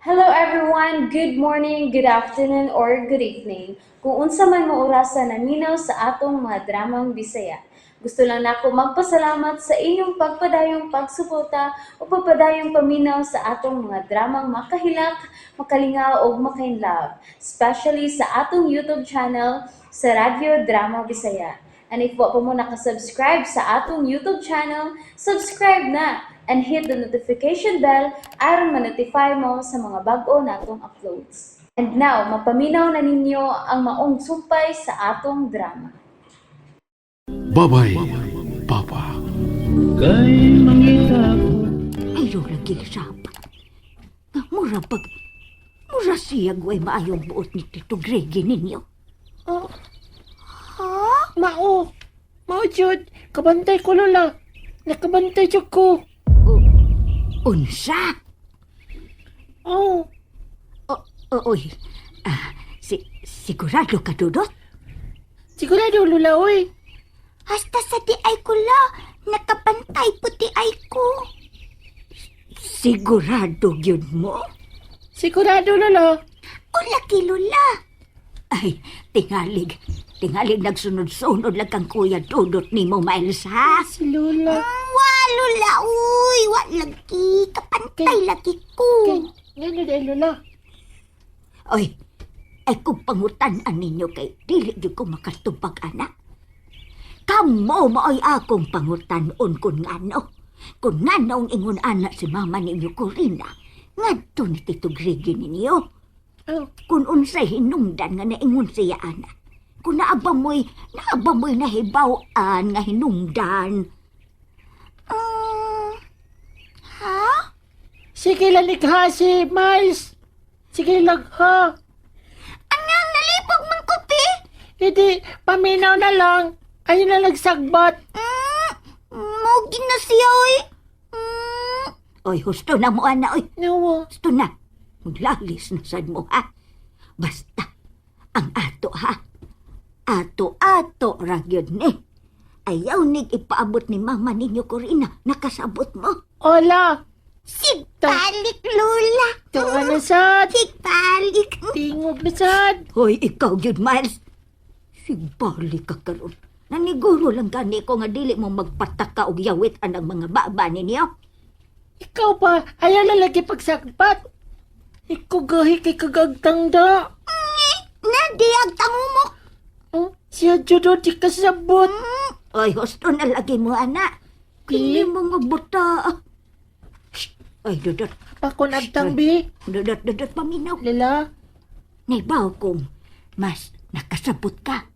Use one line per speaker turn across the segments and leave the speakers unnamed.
Hello everyone! Good morning, good afternoon, or good evening. Kung unsa man mo orasa naminaw sa atong mga dramang Bisaya. Gusto lang nako magpasalamat sa inyong pagpadayong pagsuporta o pagpadayong paminaw sa atong mga dramang makahilak, makalingaw ug makainlove, especially sa atong YouTube channel sa Radyo Drama Bisaya. And if wa pa mo nakasubscribe sa atong YouTube channel, subscribe na and hit the notification bell aron ma-notify mo sa mga bag-o natong uploads. And now, mapaminaw na ninyo ang maong sumpay sa atong drama.
Babay, Papa.
Kay mangita ko.
Ayaw lagi sapa. Nga mura pag mura siya way maayong buot ni Tito Greggy ninyo.
Oh. Ha? Mao. Mao jud. Kabantay ko, Lola. Nakabantay jud ko.
Unsa?
Oh.
O, o, oy. Ah, sigurado ka, Dudot?
Sigurado, Lola, oy.
Hasta sa di ay ko la, nakabantay puti ay ko.
Sigurado yun mo?
Sigurado, Lola.
O laki, Lola.
Ay, tingalig. Tingalig nagsunod-sunod lang kang Kuya Dudot ni mo, Miles, ha?
Si Lola.
Wa, Lola, uy, wa lagi, kapantay lagi ko.
Kay, ngano dahil, Lola?
Oy, ay kung pangutan-an ninyo kay dili gyud ko makatubag, anak. Kamo maoy akong pangutan-on kun ngano. Kun ngano ang ingon ana si mama ninyo Corina, ngadto ni Tito Greggy ninyo.
Oh.
Kung unsay hinungdan nga naingon siya ana. Kung naa ba mo'y nahibaw-an nga hinungdan.
Ha?
Sige lang ha, si Miles. Sige lang ha.
Angang nalipog man ko, pi.
Hindi, paminaw na lang. Ayun na nagsagbat.
Mogi na siya, oy.
Oy, husto na mo, ana, oy.
No.
Gusto na. Maglalis na sad mo, ha? Basta, ang ato, ha? Ato-ato, ragyod ni. Ayaw nig ipaabot ni mama ninyo, Corina. Nakasabot mo.
Hola.
Sigbalik, Lola.
Tuwa na sad.
Sigbalik.
Tingog na sad.
Hoy, ikaw yun, Miles. Sigbalik ka karon. Naniguro lang gani ko nga dili mo magpataka og yawit ang mga baba ninyo.
Ikaw pa, ayaw na lagi pagsagbat. Ikaw gahi kay kagagtang da.
Na, di agtangumok.
Oh, siya judo di kasabot.
Oy, husto na lagi mo, anak. Kini
Eh?
mo nga buta. Shh. Oy, Dudot.
Pakon agtang bi.
Dudot, Dudot, paminaw.
Lala.
Nahibaw kung mas nakasabot ka.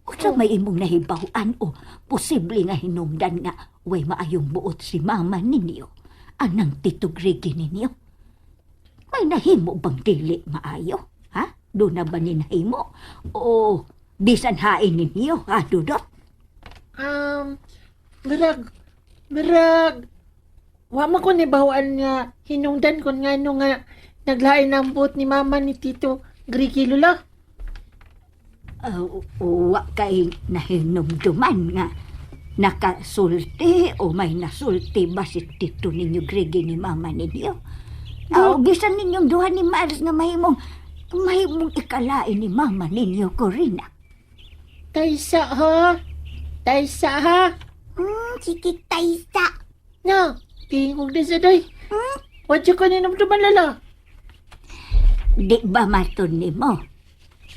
Unsa may imong nahibaw-an o posible nga hinungdan nga way maayong buot si mama ninyo, anang Tito Greggy ninyo? May nahimo bang dili maayo? Ha? Doon na ba ni nahimo? O bisan hain ninyo, ha, Dudot?
Mirag, mirag. Wa man ko ni bawaan nga hinungdan kon ngano nga naglain ang buot ni mama ni Tito Griki, Lola.
Wa kay nahinumduman nga nakasulti o may nasulti ba si tito ninyo Greggy ni mama ninyo? Bisan ninyong duha ni Miles nga mahimong mahimong ikalain ni mama ninyo Corina.
Taysa ha. Taysa ha.
Sige, taysa.
Na, tingog na sa day. Wadyo ko ni namduman, Lola.
Di ba maton nimo?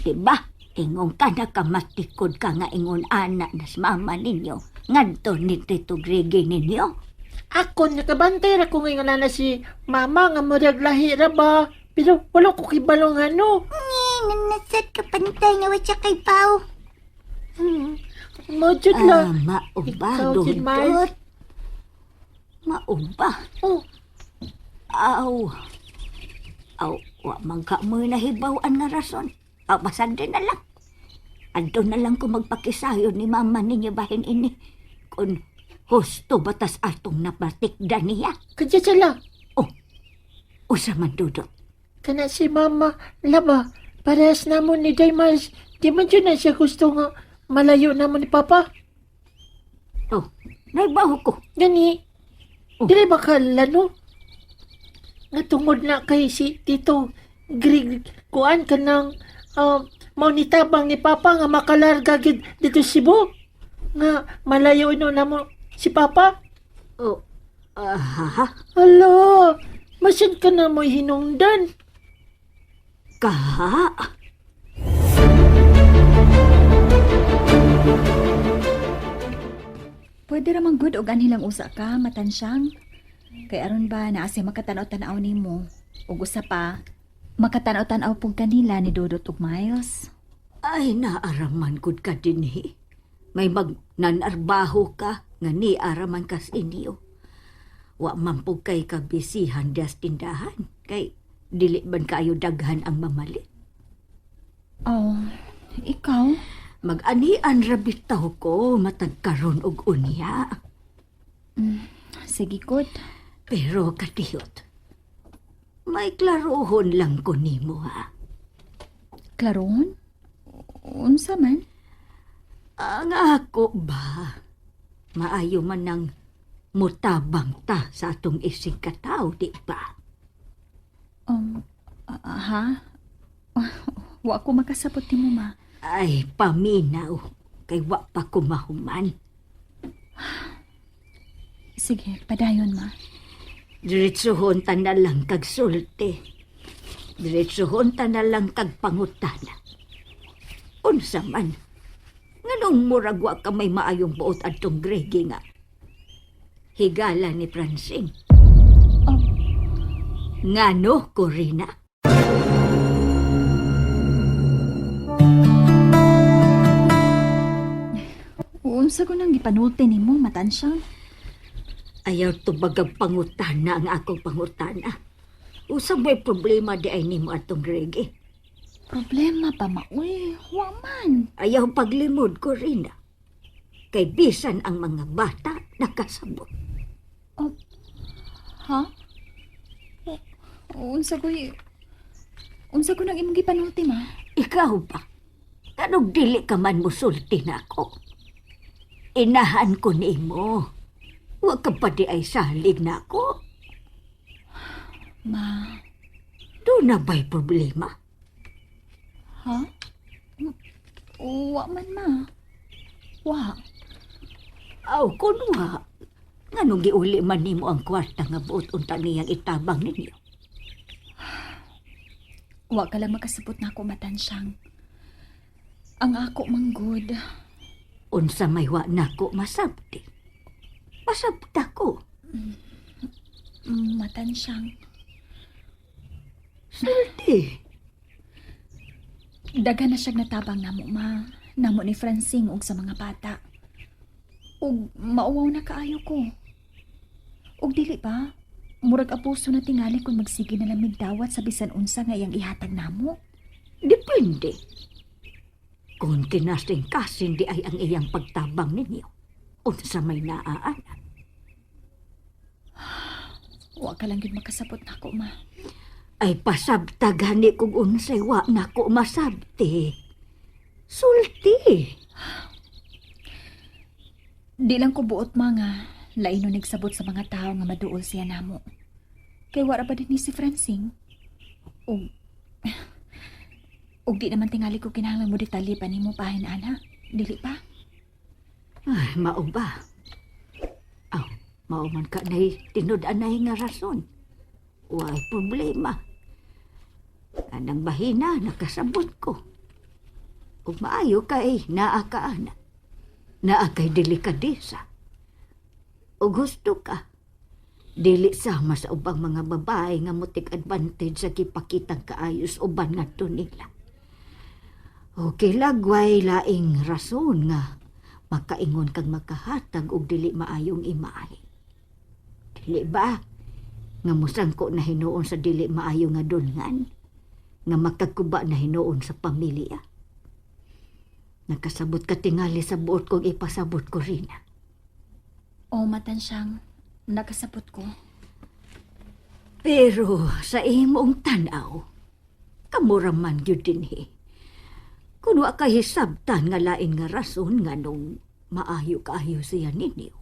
Di ba? Ingon ka nakamatikod ka nga ingon ana nas mama ninyo ngadto ni Tito Greggy ninyo.
Ako nakabantay ra ko ngayon na si mama nga murag lahi ra ba. Pero wala ko kibalo nga no.
Ni, nanasad kapantay nga wa siya kay Pao.
Mo jud la.
Ah, mao ba,
Ikaw, jud, Miles.
Dudot? Mao ba?
Oh,
Aw. Aw, wa man ka mo'y nahibaw-an nga rason. Aw, basante na lang. Adto na lang ko magpakisayon ni mama ninyo bahin ini. Kung husto batas atong napatikda niya.
Kadya sila.
Oh, usa man, Dudot?
Kana si mama, laba, parehas namo ni Day Miles. Di man jud na siya gusto nga malayo namo ni Papa.
Oh, naibaw ko.
Gani,
Oh.
dili ba ka lano? Nga tungod na kay si Tito Greg kuan ka ng mao ni tabang ni Papa nga makalarga gid dito sa Cebu. Nga malayo ino namo si Papa.
Oh, ah,
Hala, masin ka na mo'y hinungdan.
ka?
Pwede ramang good og anhilang usa ka, matansyang. Kay aron ba naa siya makatanaw-tanaw nimo. Ug usa pa, makatanaw-tanaw pug kanila ni Dodot ug Miles.
Ay, naaraman gud ka dinhi. May magnanarbaho ka nga ni araman kas inyo. Wa man pug kay kabisihan das tindahan. Kay dili man kaayo daghan ang mamalit.
Oh, ikaw?
Mag-anian ra bitaw ko matag karon og unya.
Sige, good.
Pero kadiyot, may klarohon lang ko nimo ha.
Klaron? Unsa man?
Ang ako ba, maayo man ng mutabang ta sa atong isig kataw, di ba?
Ha? Wa ko makasabot nimo, ma.
Ay, paminaw, kay wa pa ko mahuman.
Sige, padayon, ma.
Diretsuhon ta na lang kag sulti. Diretsuhon ta na lang kag pangutana. Unsa man, nganong murag wa ka may maayong buot adtong Gregi nga. Higala ni Francine.
Oh.
Ngano, Corina?
Unsa ko nang gipanulti nimo, matansyang?
Ayaw tubag ang pangutana ang akong pangutana. Usa may problema di ay nimo atong Gregi.
Problema pa, ma. Uy, wa man.
Ayaw paglimod, Corina. Kay bisan ang mga bata nakasabot.
Oh, ha? Unsa ko'y... Unsa ko nang imong gipanulti, ma?
Ikaw ba? Kanong dili ka man musulti na ako? Inahan ko nimo. Wa ka pa di ay salig na ako.
Ma,
Doon na ba'y problema?
ha? Wa man, ma. Wa.
Aw, kunwa. Nganong giuli man nimo ang kwarta nga buot unta niyang itabang ninyo?
Wa ka lang makasabot na ako, matansyang. Ang ako manggod.
Unsa may wa nako masabti. Masabta ko.
Matansyang.
Sulti.
Daghan na siyang natabang namo, ma. Namo ni Francine ug sa mga bata. Ug mauwaw na kaayo ko. Ug dili ba? Murag apuso na tingali kung magsige na lamig dawat sa bisan unsa nga iyang ihatag namo.
Depende. Kung kinasing-kasin di ay ang iyang pagtabang ninyo, unsa may naaana.
Wa ka lang yun makasabot nako, ma.
Ay pasabta gani kung unsay wa nako masabti. Sulti.
Di lang ko buot ma nga laino nagsabot sa mga tao nga maduol siya namo. Kay wara pa din ni si Francine. Ug ug di naman tingali ko kinahanglan mo detalye pa nimo pahin ana. Dili pa.
Ay, mao ba? Aw, mao man ka nay tinud-anay nga rason. Way problema. Anang bahina, nakasabot ko. Ug maayo kay naa ka ana. Naa kay delikadesa. O gusto ka, dili sama sa ubang mga babae nga mutik advantage sa gipakitang kaayos uban ngadto nila. Okay lagway laing rason nga makaingon kag makahatag og dili maayong imahe. Dili ba? Nga musangko na hinuon sa dili maayo nga dungan, nga makagkuba na hinuon sa pamilya. Nakasabot ka tingali sa buot kong ipasabot ko rin.
O matansyang nakasabot ko.
Pero sa imong tan-aw, kamura man gyud dinhi. Kun wa kay hisabtan nga lain nga rason nga nung maayo kaayo siya ninyo,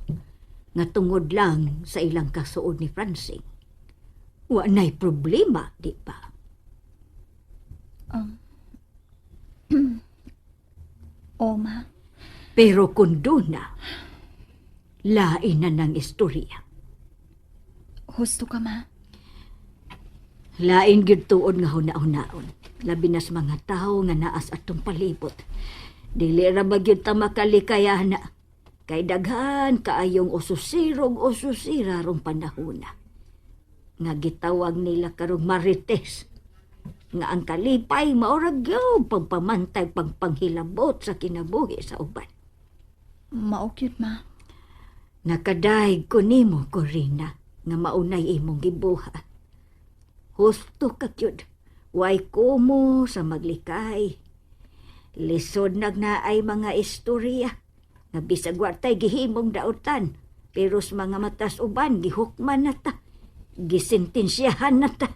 nga tungod lang sa ilang kasuod ni Francine. Wa na'y problema, di ba?
O, ma.
Pero kung doon na, lain na ng istorya.
Husto ka, ma.
Lain gyud tuod nga huna-hunaon. Labi na sa mga tawo nga naas atong palibot. Dili ra ba gyud ta makalikayana. Kay daghan kaayong ususirog ususira rong panahona. Nga gitawag nila karong marites. Nga ang kalipay maura gyud pagpamantay pagpanghilabot sa kinabuhi sa uban.
Mao gyud, ma.
Nakadaig ko nimo, Corina, nga maunay imong gibuhat. Husto ka gyud. Way kumo sa maglikay. Lisod nagnaay mga istorya. Nga bisag wa tay gihimong dautan, pero sa mga matas uban gihukman na ta. Gisentensyahan na ta.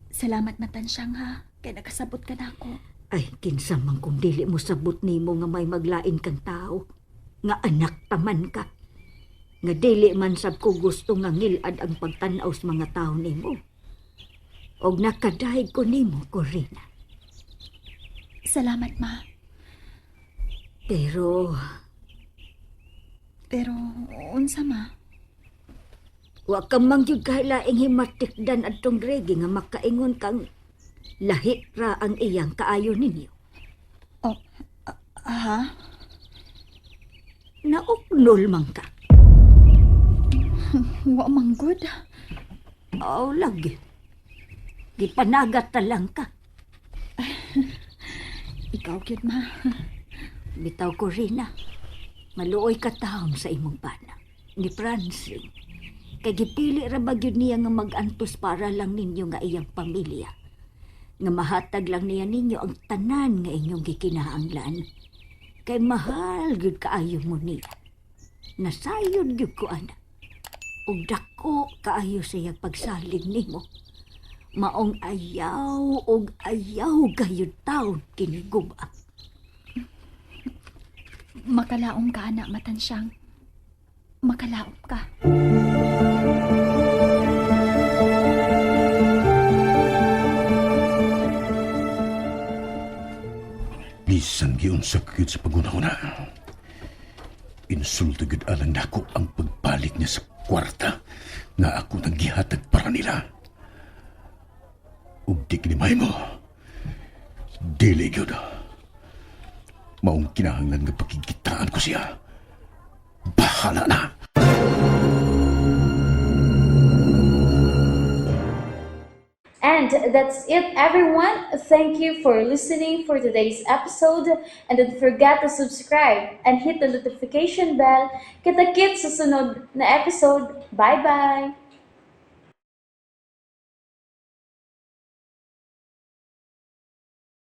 Salamat matansyang ha. Kay nakasabot ka na ako.
Ay, kinsa man kung dili mo sabot nimo nga may maglain kang tao. Nga anak taman ka. Nga dili man sab ko gusto nga ngilad ang pagtan-aw sa mga tao nimo. Og nakadahig ko nimo, Corina.
Salamat, ma.
Pero
Pero unsa, ma?
wa ka man gyud kahilaing himatikdan adtong Gregi nga makaingon kang lahi ra ang iyang kaayo ninyo.
Oh, ha?
Nauknol man ka.
Wa man good.
Aw, lagi. Gipanagat ta lang ka.
Ikaw gyud, ma.
Bitaw ko rin na. Maluoy ka taon sa imong bana. Ni Francine. Kay gipili ra ba gyud niya nga mag-antos para lang ninyo nga iyang pamilya. Nga mahatag lang niya ninyo ang tanan nga inyong gikinahanglan. Kay mahal gyud kaayo mo niya. Nasayod gyud ko ana. Ug dako kaayo sa iyang pagsalig nimo. Maong ayaw ug ayaw gayud taon kiniguba.
Makalaom ka, anak, matansyang. Makalaom ka.
Bisan giunsa ko gyud sa pagunahuna. Insulto gyud alang nako ang pagbalik niya sa kwarta nga ako nang gihatag para nila. Ug di kini mahimo. Dili gyud. Maong kinahanglan nga pakikitaan ko siya. Bahala na.
And that's it, everyone. Thank you for listening for today's episode. And don't forget to subscribe and hit the notification bell. Kita-kits sa sunod na episode. Bye-bye!